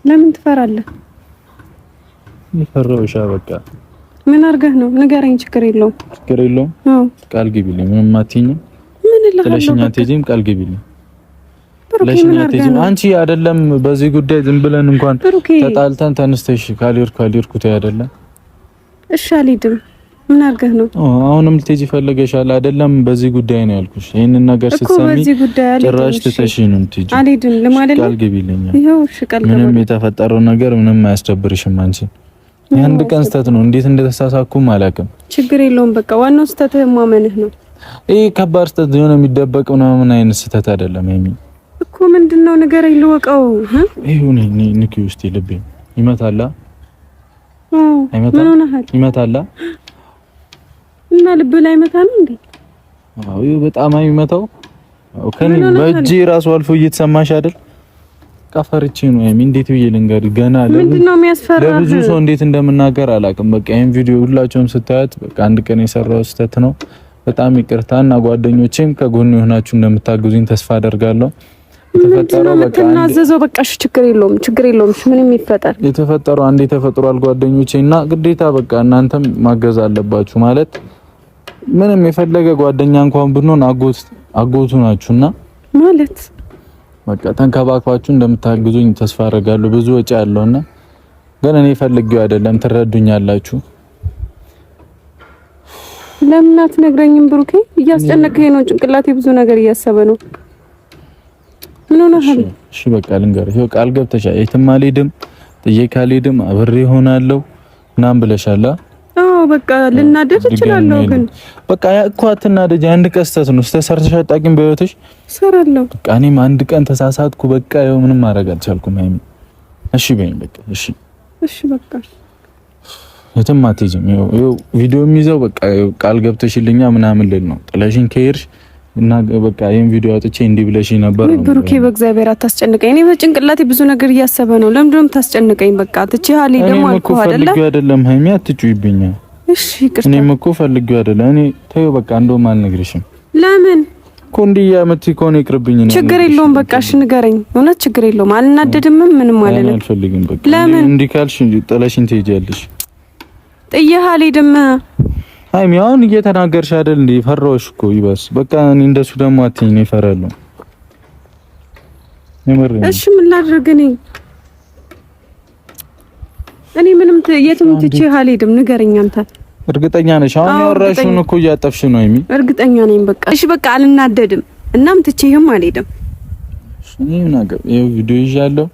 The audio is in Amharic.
ለምን ትፈራለህ? ፈራሁሽ። በቃ ምን አድርገህ ነው ንገረኝ። ችግር የለውም ችግር የለውም። ቃል ግቢልኝ። ምንም አትይኝም። ምን እልሃለሁ? ጥለሽኝ አትሄጂም። ቃል ግቢልኝ። ጥለሽኝ አትሄጂም። አንቺ አይደለም በዚህ ጉዳይ ዝም ብለን እንኳን ተጣልተን ተነስተሽ ካልሄድኩ ካልሄድኩ ተይ አይደለም። እሺ አልሄድም። ምን አድርገህ ነው አሁንም ልትሄጂ ፈልገሻል አይደለም? በዚህ ጉዳይ ነው ያልኩሽ። ይሄንን ነገር ስትሰሚ ጭራሽ ትተሽኝ ነው የምትሄጂው። አልሄድም ለማለት ቃል ግቢልኝ። ይኸው እሺ ቃል ምንም የተፈጠረው ነገር ምንም አያስደብርሽም አንቺ የአንድ ቀን ስህተት ነው። እንዴት እንደተሳሳኩም አላውቅም። ችግር የለውም። በቃ ዋናው ስህተትህ ማመንህ ነው። ይሄ ከባድ ስህተት የሆነ የሚደበቅ ምናምን አይነት ስህተት አይደለም። ሀይሚ እኮ ምንድነው ንገረኝ፣ ልወቀው። ይሁን ንኪ ውስጥ ልቤ ይመታላ። ምን ሆነሃል? ይመታላ እና ልብ ላይ መታ ነው እንዴ? አዎ በጣም አይመታው። ከኔ በእጄ ራሱ አልፎ እየተሰማሽ አይደል? ፈርቼ ነው ሀይሚ። እንዴት ብዬ ልንገር? ገና ምንድነው የሚያስፈራህ? ለብዙ ሰው እንዴት እንደምናገር አላውቅም። በቃ ይሄን ቪዲዮ ሁላችሁም ስታዩት በቃ አንድ ቀን የሰራው ስህተት ነው። በጣም ይቅርታ እና ጓደኞቼም ከጎን የሆናችሁ እንደምታግዙኝ ተስፋ አደርጋለሁ። የተፈጠረው በቃ የምትናዘዘው በቃ እሺ፣ ችግር የለውም ችግር የለውም። እሺ ምንም ይፈጠር የተፈጠረው አንዴ ተፈጥሯል ጓደኞቼ እና ግዴታ በቃ እናንተም ማገዝ አለባችሁ። ማለት ምንም የፈለገ ጓደኛ እንኳን ብንሆን አጎት አጎቱ ናችሁና ማለት በቃ ተንከባክባችሁ እንደምታግዙኝ ተስፋ አደርጋለሁ። ብዙ ወጪ ያለውና ግን እኔ ፈልጌው አይደለም፣ ትረዱኛላችሁ። ለምን አትነግረኝም ብሩኬ? እያስጨነቀኝ ነው። ጭንቅላቴ ብዙ ነገር እያሰበ ነው። ምን ሆነሃል? እሺ በቃ ልንገርሽ፣ ይኸው ቃል ገብተሻል። የትም አልሄድም፣ ጥዬ ካልሄድም አብሬ እሆናለሁ ምናምን ብለሻል። አዎ በቃ ልናደድ እችላለሁ፣ ግን በቃ እኮ አትናደጂ። አንድ ቀን ስህተት ነው። ስህተት ሰርተሽ አታውቂም በህይወትሽ? እሰራለሁ። በቃ እኔም አንድ ቀን ተሳሳትኩ። በቃ ይኸው ምንም ማድረግ አልቻልኩም። ሀይሚ እሺ በይኝ በቃ እሺ፣ እሺ በቃ የትም አትሄጂም። ይኸው ቪዲዮ የሚይዘው በቃ ቃል ገብተሽልኛ ምናምን ልል ነው። ጥለሽኝ ከሄድሽ እና በቃ ይሄን ቪዲዮ አውጥቼ እንዲህ ብለሽኝ ነበር ነው። ብሩኬ በእግዚአብሔር አታስጨንቀኝ። እኔ በጭንቅላቴ ብዙ ነገር እያሰበ ነው። ለምንድን ነው የምታስጨንቀኝ? በቃ ትቼሃለሁ ደግሞ አልኩህ አይደለ? እኔም እኮ ፈልጌው አይደለም ሀይሚ፣ አትጩይብኝ። እሺ ይቅርታ። እኔም እኮ ፈልጌው አይደለም። እኔ ተይው በቃ እንደውም አልነግርሽም። ለምን እኮ እንዲህ የምትይ ከሆነ ይቅርብኝ ነው። ችግር የለውም በቃ እሺ ንገረኝ። እውነት ችግር የለውም። አልናደድምም ምንም አልልም። አልፈልግም በቃ ለምን እንዲህ ካልሽ ጥለሽኝ ትሄጃለሽ። ጥዬህ አልሄድም። ሀይሚ አሁን እየተናገርሽ አይደል እንዴ? ፈራሁሽ እኮ ይበስ በቃ እኔ እንደሱ ደግሞ አትይኝ፣ እኔ እፈራለሁ። እሺ ምን ላድርግ እኔ እኔ ምንም የትም ትቼህ አልሄድም። ንገረኝ አንተ። እርግጠኛ ነሽ? አሁን ያወራሽውን እኮ እያጠፍሽ ነው ሀይሚ። እርግጠኛ ነኝ። በቃ እሺ በቃ አልናደድም፣ እናም ትቼህም አልሄድም። እኔ ምን አገባኝ? ይኸው ቪዲዮ ይዣለሁ።